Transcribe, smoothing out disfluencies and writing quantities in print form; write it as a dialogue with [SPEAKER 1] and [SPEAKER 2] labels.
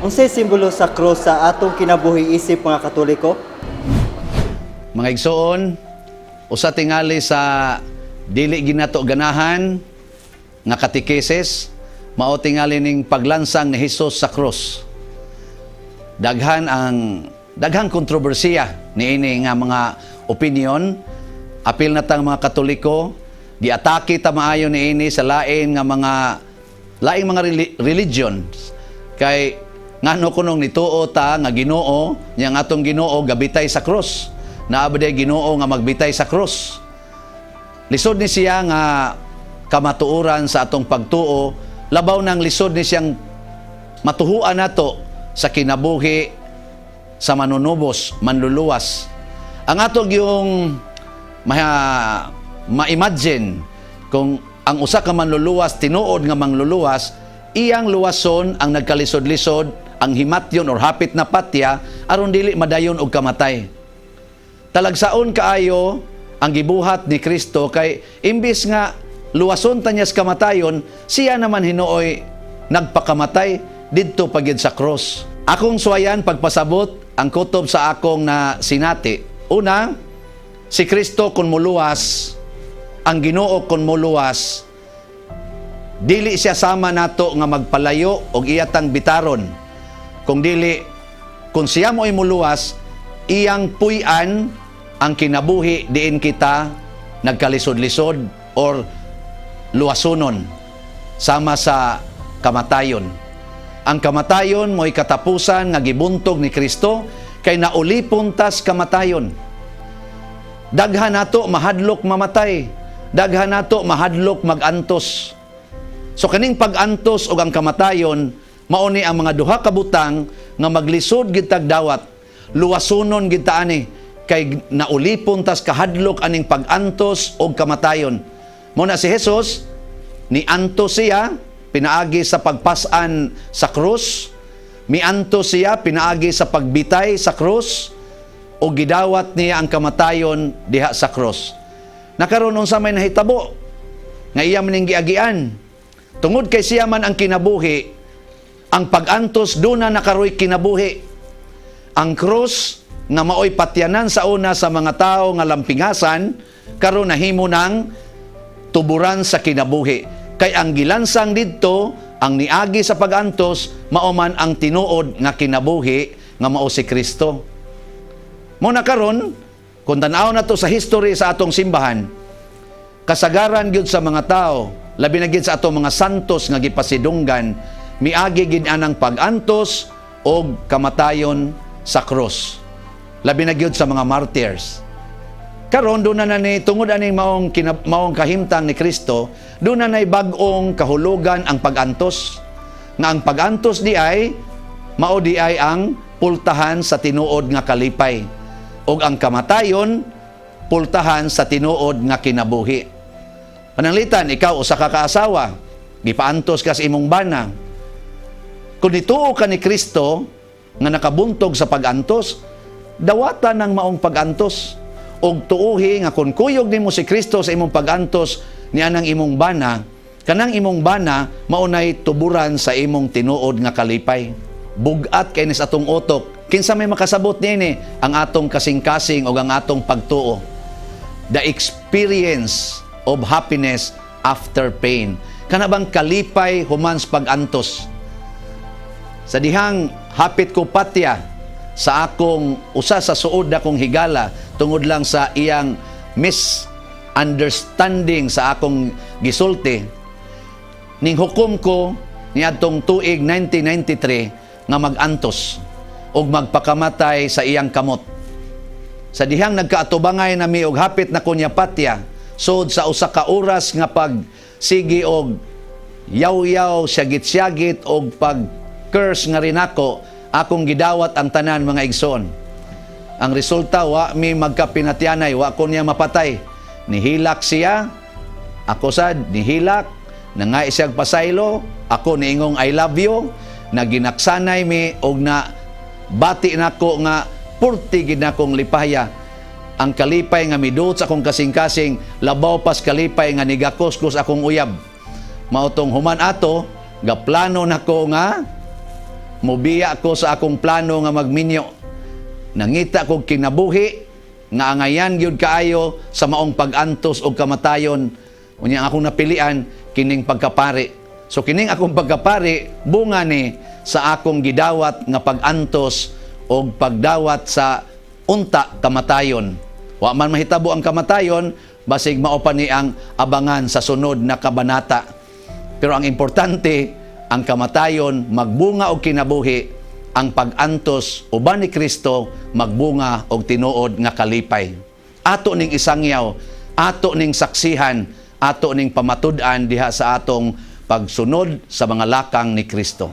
[SPEAKER 1] Unsay simbolo sa krus sa atong kinabuhi isip mga Katoliko?
[SPEAKER 2] Mga igsoon, usa tingali sa dili ginato ganahan nga katekesis, mao tingali ning paglansang ni Hesus sa krus. Daghan ang daghang kontrobersiya niini nga mga opinion. Apil na tang mga Katoliko, giatake ta maayo niini sa lain nga mga laing mga religions kay ngano kunong nituo ta nga Ginoo nya ang atong Ginoo gabitay sa krus? Naa ba diay Ginoo nga magbitay sa krus? Lisod ni siya nga kamatuoran sa atong pagtuo, labaw nang lisod ni siyang matuhuan nato sa kinabuhi sa manunubos, manluluwas. Ang ato yung ma-imagine, kung ang usa ka manluluwas, tinuod nga mangluluwas, iyang luwason ang nagkalisod-lisod, ang himatyon or hapit na patya, aron dili madayon og kamatay. Talagsaon kaayo ang gibuhat ni Kristo kay imbis nga luwason ta niya sa kamatayon, siya naman hinuoy nagpakamatay didto pa gyud sa cross. Akong suwayan pagpasabot ang kutob sa akong na sinati. Una, si Kristo kung muluwas, ang Ginoo kung muluwas, dili siya sama nato nga magpalayo og iyatang bitaron. Kung dili, kung siya mo'y muluwas, iyang puy-an ang kinabuhi diin kita nagkalisod-lisod or luwasonon sama sa kamatayon. Ang kamatayon mo'y katapusan nga gibuntog ni Kristo kay naulipon tas kamatayon. Daghan nato mahadlok mamatay. Daghan nato mahadlok magantos. So kaning pag-antos og ang kamatayon, mao ni ang mga duha ka butang nga maglisod gid tag dawat. Luwasonon gid ta ani kay naulipon tas kahadlok aning pag-antos og kamatayon. Mao na si Jesus ni antos siya pinaagi sa pagpasan sa krus, miantos siya pinaagi sa pagbitay sa krus, o gidawat niya ang kamatayon diha sa krus. Nakaron, unsa may nahitabo nga iya man ning giagian? Tungod kay siya man ang kinabuhi, ang pag-antos duna na karoy kinabuhi. Ang krus nga maoy patyanan sa una sa mga tao nga lampingasan, karon nahimo ng tuburan sa kinabuhi. Kay ang gilansang didto, ang niagi sa pag-antos, mao man ang tinuod nga kinabuhi nga mao si Kristo. Mao na karon, kung tan-aw na to sa history sa atong simbahan, kasagaran gyud sa mga tao, labi na gyud sa atong mga santos nga gipasidunggan, miagi gid anang pag-antos og kamatayon sa krus. Labi na gyud sa mga martyrs. Karon doon na ni tungod aning maong kahimtang ni Kristo, doon na nay bag-ong kahulugan ang pag-antos. Nga ang pag-antos di ay mao di ay ang pultahan sa tinuod nga kalipay. Ug ang kamatayon, pultahan sa tinuod nga kinabuhi. Pananglitan, ikaw usa ka kaasawa, gipaantos ka sa imong bana. Kung nituo ka ni Kristo nga nakabuntog sa pag-antos, dawatan ng maong pag-antos. Og tuuhi nga kung kuyog nimo si Kristo sa imong pag-antos ni anang imong bana, kanang imong bana maunay tuburan sa imong tinuod nga kalipay. Bugat kay ni sa atong utok. Kinsa may makasabot niini? Ang atong kasing-kasing o ang atong pagtuo. The experience of happiness after pain. Kana bang kalipay human sa pag-antos? Sa dihang hapit ko patya sa akong usa sa suod na kong higala tungod lang sa iyang misunderstanding sa akong gisulti, ning hukom ko niadtong tuig 1993 nga mag-antos ug magpakamatay sa iyang kamot. Sa dihang nagkaatubangay nami og hapit na kunya patya, sud sa usa ka oras nga pag sige og yaw-yaw, siyagit-siyagit og pag curse nga rinako, akong gidawat ang tanan, mga igsoon. Ang resulta, wa mi magkapinatyanay, wa ko niya mapatay. Nihilak siya, ako sad nihilak, nangay siyag pasaylo, ako niingong "I love you," na ginaksanay mi og na bati nako nga purti gid nakong lipaya. Ang kalipay nga miduot sa akong kasing-kasing, labaw pas kalipay nga nigakos ko sa akong uyab. Mao tong human ato, gaplano nako nga Mubiya ko sa akong plano nga magminyo. Nangita kog kinabuhi nga angayan gyud kaayo sa maong pag-antos og kamatayon. Unya ang akong napilian kining pagkapari. So kining akong pagkapari, bunga ni sa akong gidawat nga pag-antos og pagdawat sa unta kamatayon. Wa man mahitabo ang kamatayon, basig mao pa ni ang abangan sa sunod na kabanata. Pero ang importante, ang kamatayon magbunga og kinabuhi, ang pag-antos uban ni Kristo magbunga og tinuod nga kalipay. Ato ning isangyaw, ato ning saksihan, ato ning pamatud-an diha sa atong pagsunod sa mga lakang ni Kristo.